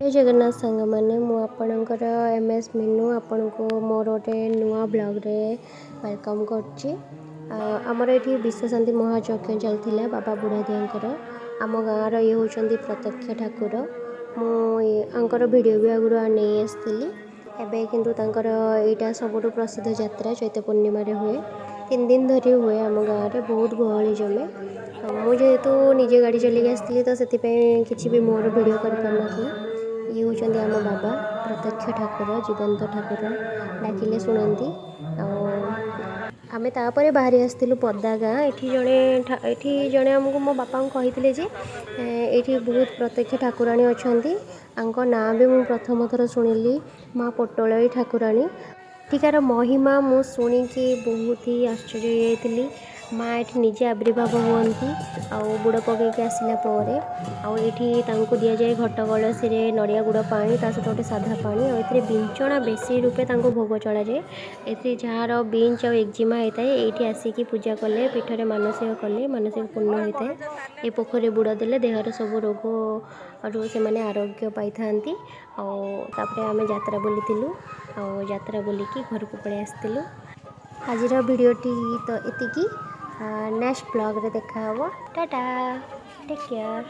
ଜୟ ଜଗନ୍ନାଥ ସାଙ୍ଗମାନେ, ମୁଁ ଆପଣଙ୍କର ଏମ୍ ଏସ୍ ମିନୁ, ଆପଣଙ୍କୁ ମୋର ଗୋଟେ ନୂଆ ବ୍ଲଗ୍ରେ welcome କରୁଛି। ଆମର ଏଠି ବିଶ୍ୱଶାନ୍ତି ମହାଯଜ୍ଞ ଚାଲିଥିଲା ବାବା ବୁଢ଼ାଦିଆଙ୍କର। ଆମ ଗାଁର ଇଏ ହେଉଛନ୍ତି ପ୍ରତ୍ୟକ୍ଷ ଠାକୁର। ମୁଁ ୟାଙ୍କର ଭିଡ଼ିଓ ବି ଆଗରୁ ନେଇ ଆସିଥିଲି। ଏବେ କିନ୍ତୁ ତାଙ୍କର ଏଇଟା ସବୁଠୁ ପ୍ରସିଦ୍ଧ ଯାତ୍ରା ଚୈତ୍ର ପୂର୍ଣ୍ଣିମାରେ ହୁଏ। 3 ଦିନ ଧରି ହୁଏ। ଆମ ଗାଁରେ ବହୁତ ଗହଳି ଜମେ। ଆଉ ମୁଁ ଯେହେତୁ ନିଜେ ଗାଡ଼ି ଚଲେଇକି ଆସିଥିଲି, ତ ସେଥିପାଇଁ କିଛି ବି ମୋର ଭିଡ଼ିଓ କରିପାରିନଥିଲି। ଇଏ ହେଉଛନ୍ତି ଆମ ବାବା, ପ୍ରତ୍ୟକ୍ଷ ଠାକୁର, ଜୀବନ୍ତ ଠାକୁର, ଡାକିଲେ ଶୁଣନ୍ତି। ଆଉ ଆମେ ତାପରେ ବାହାରି ଆସିଥିଲୁ ପଦା ଗାଁ। ଏଠି ଜଣେ ଆମକୁ, ମୋ ବାପାଙ୍କୁ କହିଥିଲେ ଯେ ଏଇଠି ବହୁତ ପ୍ରତ୍ୟକ୍ଷ ଠାକୁରାଣୀ ଅଛନ୍ତି। ତାଙ୍କ ନାଁ ବି ମୁଁ ପ୍ରଥମ ଥର ଶୁଣିଲି, ମା ପୋଟଳେଇ ଠାକୁରାଣୀ। ଏଠିକାର ମହିମା ମୁଁ ଶୁଣିକି ବହୁତ ହି ଆଶ୍ଚର୍ଯ୍ୟ ହେଇଯାଇଥିଲି। ମା ଏଠି ନିଜେ ଆବିର୍ଭାବ ହୁଅନ୍ତି ଆଉ ବୁଡ଼ ପକାଇକି ଆସିଲା ପରେ। ଆଉ ଏଇଠି ତାଙ୍କୁ ଦିଆଯାଏ ଘଟ କଳସୀରେ ନଡ଼ିଆ ଗୁଡ଼ ପାଣି, ତା ସହିତ ଗୋଟେ ସାଧା ପାଣି। ଆଉ ଏଥିରେ ବିଞ୍ଚଣା ବେଶୀ ରୂପେ ତାଙ୍କୁ ଭୋଗ ଚଢ଼ାଯାଏ। ଏଥିରେ ଯାହାର ବିଞ୍ଚ ଆଉ ଏକ୍ଜିମା ହେଇଥାଏ, ଏଇଠି ଆସିକି ପୂଜା କଲେ, ପୀଠରେ ମାନସିକ କଲେ ମାନସିକ ପୂର୍ଣ୍ଣ ହୋଇଥାଏ। ଏ ପୋଖରୀରେ ବୁଡ଼ ଦେଲେ ଦେହର ସବୁ ରୋଗରୁ ସେମାନେ ଆରୋଗ୍ୟ ପାଇଥାନ୍ତି। ଆଉ ତାପରେ ଆମେ ଯାତ୍ରା ବୁଲିଥିଲୁ ଆଉ ଯାତ୍ରା ବୁଲିକି ଘରକୁ ପଳେଇ ଆସିଥିଲୁ। ଆଜିର ଭିଡ଼ିଓଟି ତ ଏତିକି। ନେକ୍ସଟ ବ୍ଲଗ୍ରେ ଦେଖା ହେବ। Tata, take care.